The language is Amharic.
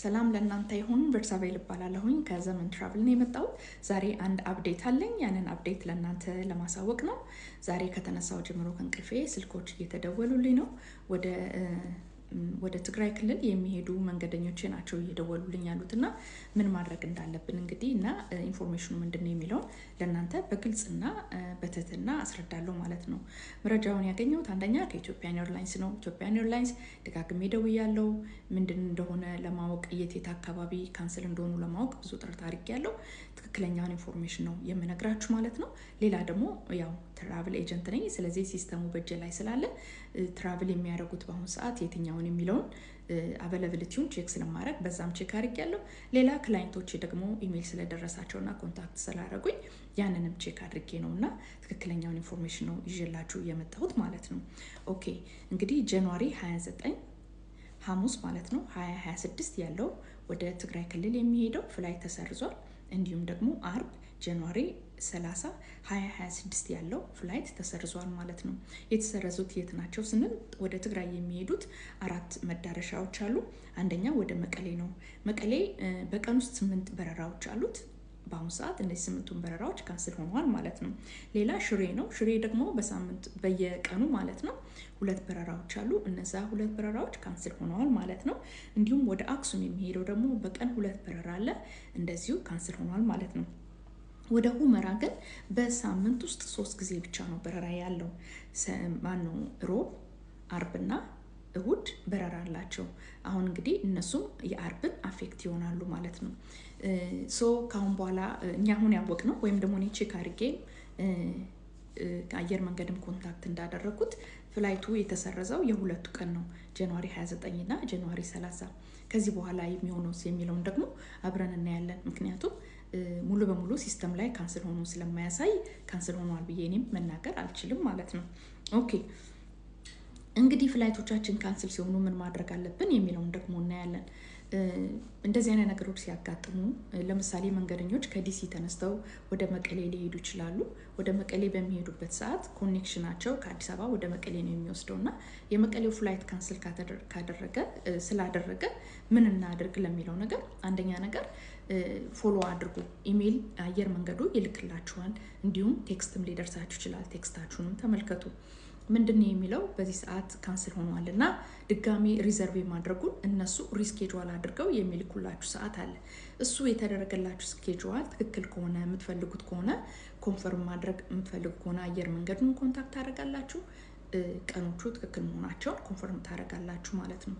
ሰላም ለእናንተ ይሁን። ቨርሳቬል እባላለሁኝ፣ ከዘመን Travel ነው የመጣሁት። ዛሬ አንድ update አለኝ። ያንን update ለእናንተ ለማሳወቅ ነው። ዛሬ ከተነሳሁ ጀምሮ ከእንቅልፌ ስልኮች እየተደወሉልኝ ነው። ወደ ትግራይ ክልል የሚሄዱ መንገደኞቼ ናቸው እየደወሉልኝ ያሉት። እና ምን ማድረግ እንዳለብን እንግዲህ እና information ኑ ምንድን ነው የሚለውን ለእናንተ በግልጽና በትህትና አስረዳለሁ ማለት ነው። መረጃውን ያገኘሁት አንደኛ ከ Ethiopian Airlines ነው። Ethiopian Airlines ደጋግሜ ደውያለሁ። ምንድን እንደሆነ ለማወቅ፣ የት የት አካባቢ cancel እንደሆኑ ለማወቅ ብዙ ጥረት አድርጌያለሁ። ትክክለኛውን information ነው የምነግራችሁ ማለት ነው። ሌላ ደግሞ ያው travel agent ነኝ። ስለዚህ system ኡ በእጄ ላይ ስላለ travel የሚያደርጉት በአሁኑ ሰዓት የትኛውን የሚለውን availability ውን check ስለማድረግ በዛም check አድርጌያለሁ። ሌላ client ኦች ደግሞ ኢሜይል ስለደረሳቸውና contact ስላደረጉኝ ያንንም check አድርጌ ነው እና ትክክለኛውን information ነው ይዤላችሁ የመጣሁት ማለት ነው። Okay፣ እንግዲህ January 29፣ ሐሙስ ማለት ነው፣ 2026 ያለው ወደ ትግራይ ክልል የሚሄደው flight ተሰርዟል። እንዲሁም ደግሞ አርብ January 30 2026 ያለው flight ተሰርዟል ማለት ነው። የተሰረዙት የት ናቸው ስንል ወደ ትግራይ የሚሄዱት አራት መዳረሻዎች አሉ። አንደኛ ወደ መቀሌ ነው። መቀሌ በቀን ውስጥ ስምንት በረራዎች አሉት። በአሁኑ ሰዓት እነዚህ ስምንቱን በረራዎች cancel ሆነዋል ማለት ነው። ሌላ ሽሬ ነው። ሽሬ ደግሞ በሳምንት በየቀኑ ማለት ነው ሁለት በረራዎች አሉ። እነዛ ሁለት በረራዎች cancel ሆነዋል ማለት ነው። እንዲሁም ወደ አክሱም የሚሄደው ደግሞ በቀን ሁለት በረራ አለ። እንደዚሁ cancel ሆኗል ማለት ነው። ወደ ሁመራ ግን በሳምንት ውስጥ ሶስት ጊዜ ብቻ ነው በረራ ያለው። ማነው፣ ሮብ፣ አርብና እሁድ በረራ አላቸው። አሁን እንግዲህ እነሱም የአርብን affect ይሆናሉ ማለት ነው። So ከአሁን በኋላ እኛ አሁን ያወቅነው ወይም ደግሞ እኔ check አድርጌ ከአየር መንገድም contact እንዳደረግኩት flight ኡ የተሰረዘው የሁለቱ ቀን ነው፣ January 29 እና January 30። ከዚህ በኋላ የሚሆነው የሚለውን ደግሞ አብረን እናያለን። ምክንያቱም ሙሉ በሙሉ system ላይ cancel ሆኖ ስለማያሳይ cancel ሆኗል ብዬ እኔም መናገር አልችልም ማለት ነው። Okay፣ እንግዲህ flight ኦቻችን cancel ሲሆኑ ምን ማድረግ አለብን የሚለውን ደግሞ እናያለን። እንደዚህ አይነት ነገሮች ሲያጋጥሙ ለምሳሌ መንገደኞች ከዲሲ ተነስተው ወደ መቀሌ ሊሄዱ ይችላሉ። ወደ መቀሌ በሚሄዱበት ሰዓት connection ኣቸው ከአዲስ አበባ ወደ መቀሌ ነው የሚወስደው እና የመቀሌው flight cancel ካደረገ ስላደረገ ምን እናድርግ ለሚለው ነገር፣ አንደኛ ነገር follow አድርጉ። ኢሜይል አየር መንገዱ ይልክላችኋል። እንዲሁም text ም ሊደርሳችሁ ይችላል። Text ኣችሁንም ተመልከቱ። ምንድን ነው የሚለው? በዚህ ሰዓት cancel ሆኗል እና ድጋሚ reserve ማድረጉን እነሱ reschedule አድርገው የሚልኩላችሁ ሰዓት አለ። እሱ የተደረገላችሁ schedule ትክክል ከሆነ፣ የምትፈልጉት ከሆነ፣ confirm ማድረግ የምትፈልጉ ከሆነ አየር መንገዱን contact ታደርጋላችሁ። ቀኖቹ ትክክል መሆናቸውን confirm ታደርጋላችሁ ማለት ነው።